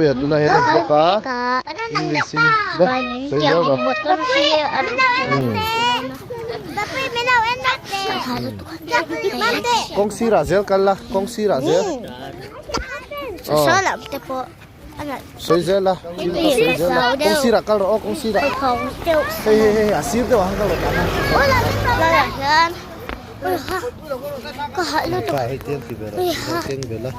Zapuia tunah hian a vlog a English in le sawi zel rawh. Kawng sirah zel kal la kawng sirah zel. Sawi zel la thil ka sawi zel la kawng sirah kal rawh aw kawng sirah. Hei hei hei a sir deuh ah khan kal rawh tah khan. Kha hei teng ti ve rawh teng ve la.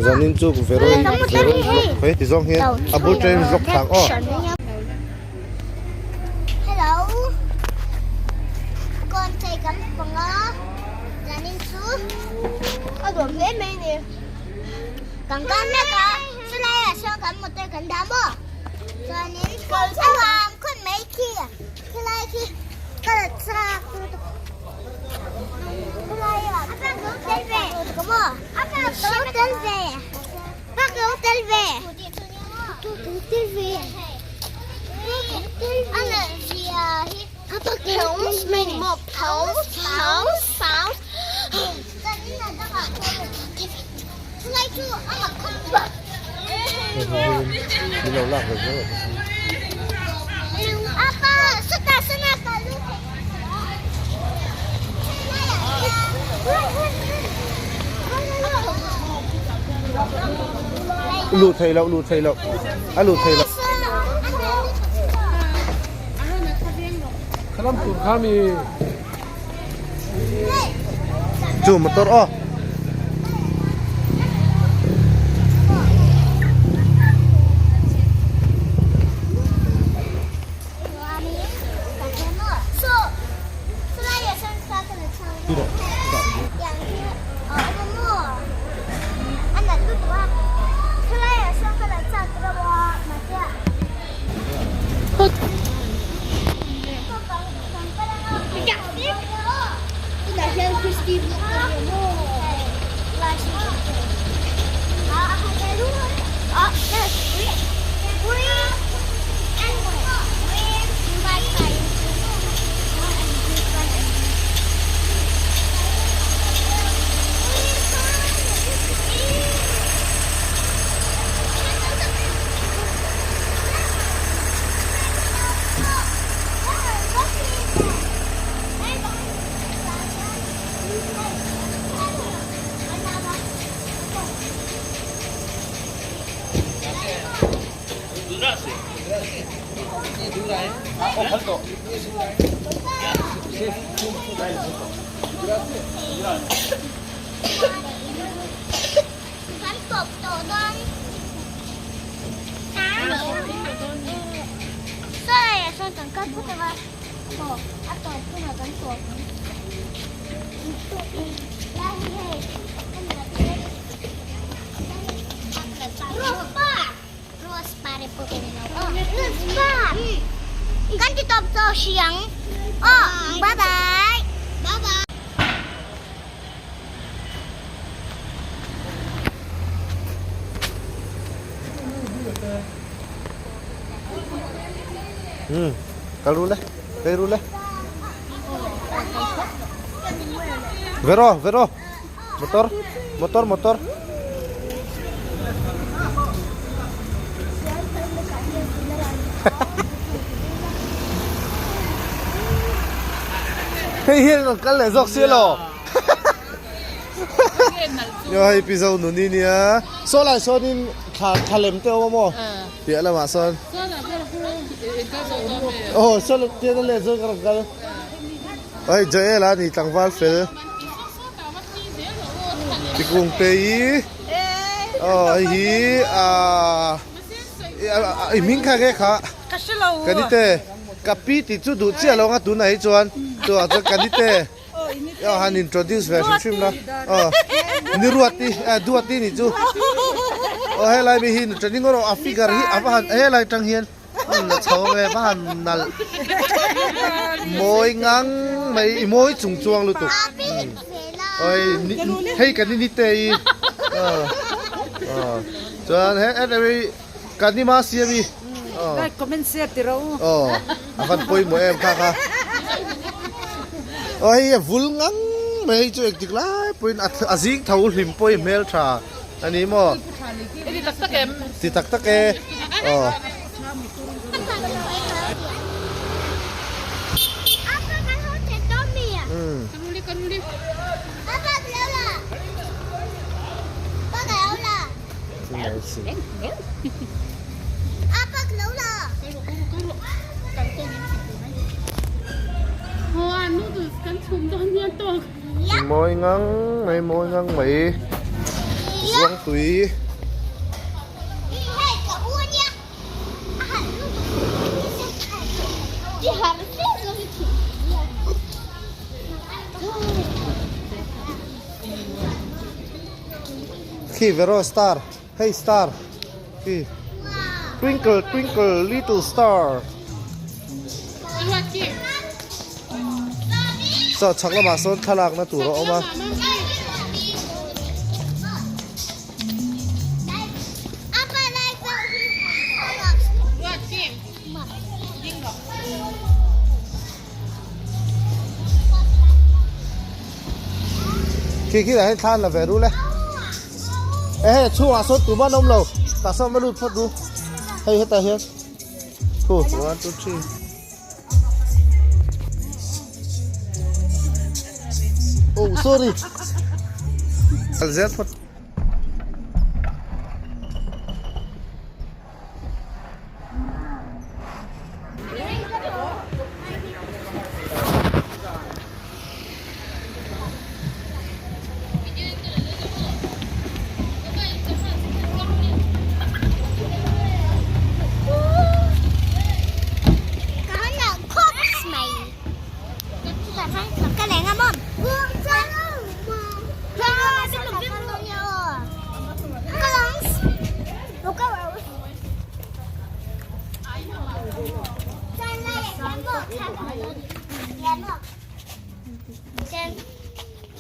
Zanin chu Veroi Veroi vlog hei ti zawng hian a bul train vlog thlak aw. Hello kawn chei kan pang a zanin chu a nuam hle mai a ni kan kal mek a chulai ah sawn kan motor kan dah maw chuanin a nuam khawp mai khi khilai khi ka la chak lutuk khilai ah Min lo lak ve zel a Luh theih loh luh theih loh a luh theih loh. Chu motor aw. Kan ti tawp tawh hrih ang aw bye bye. Hmm kal ru le phei ru le Vero Vero motor motor motor hei hian rawn kal leh zawk sia law Yo hei pi zo nuni nia saw lai sawnin thla thla lem te awm a maw piah lamah sawn aw saw piah na leh chuan ka rawn kal hei Joel a ni tlangval fel. Tikung te hi aw hei hi ahh i hming kha nge kha Kanite ka pi tih chu duh chiah lo ang a tunah hi chuan chuvang chuan Kanite aw han introduce ve hrim hrim la aw ni Ruati eh Duati nih chu aw helai mi hi training erawh a figure hi a va han helai atang hian. A chho nge va han nalh mawi ngang mai i mawi chung chuang lutuk oi hei kan ni te i chuan he anyway kan ni ma siam i like comment share ti ro aw a van pawimawh em kha kha aw hei a vul ngang mai hei chu engtik lai pawhin a zing tho hlim pawhin hmeltha Ani maw? Ti tak tak em? Ti tak tak e. Aw. Mawi ngang mai mawi ngang mai zuang tui. Khi vero star hei star khi twinkle twinkle little star. Saw chhak lamah sawn thlalakna tur a awm a. Khi khi ah hian thla an la ve rul e. Ehe chhungah sawn tumah an awm lo tah sawn va lut phawt ru hei hetah hian. Two, one, two, three. Oh, sorry. Kal zel phawt.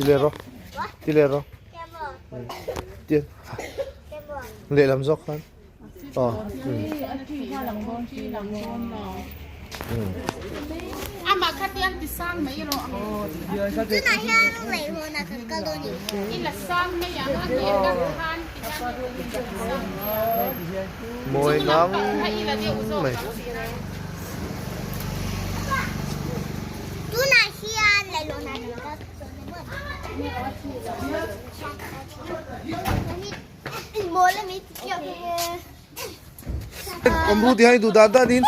Ti leh rawh ti leh rawh ti lehlam zawk khan aw mawi ngang mai. Awm ru tih hian i duh dan dan in.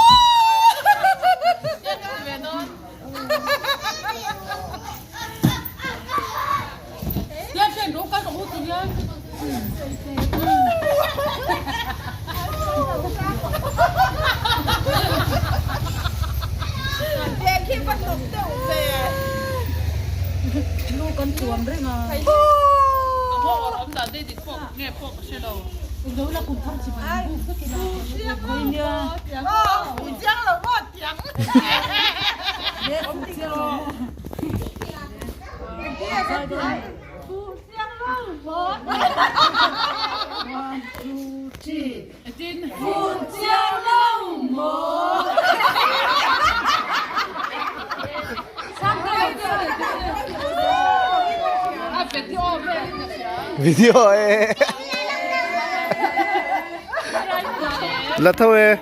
Video e. La tho e.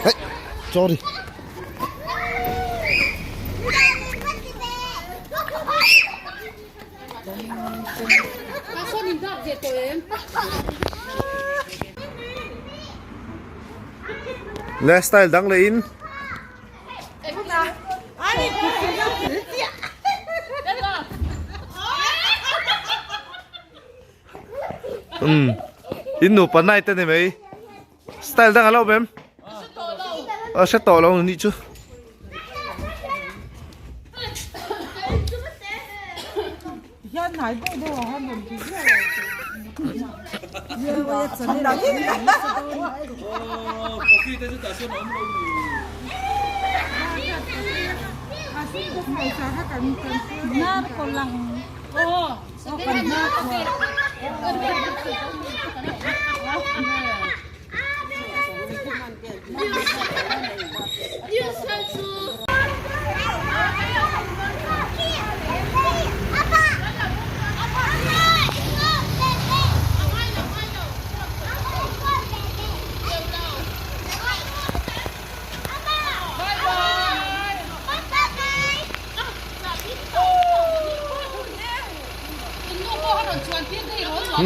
Hey, sorry. Le style dang leh in. Um in nupa night a ni mai style dang a lo awm em a hre tawh lo nih chu.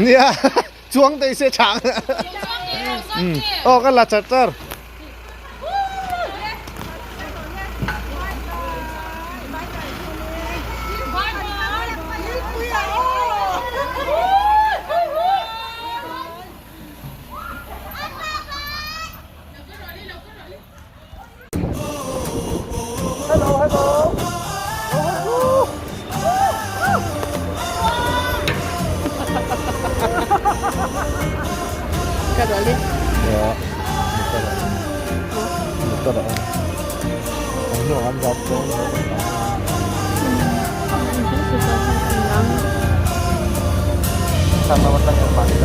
Nia chuang te se chang aw ka la char char. Hello hello Ka rual e. Ya. Motor a awm. Motor a awm. An hnung an zap dawn. Sama watang yang paling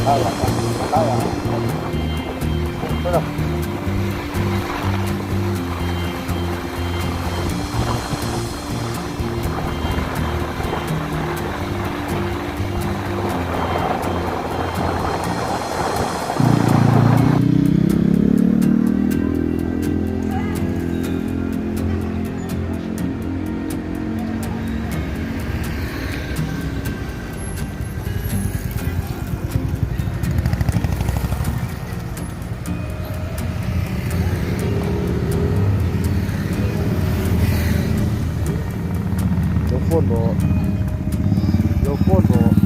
Lo phone rawh lo phone rawh.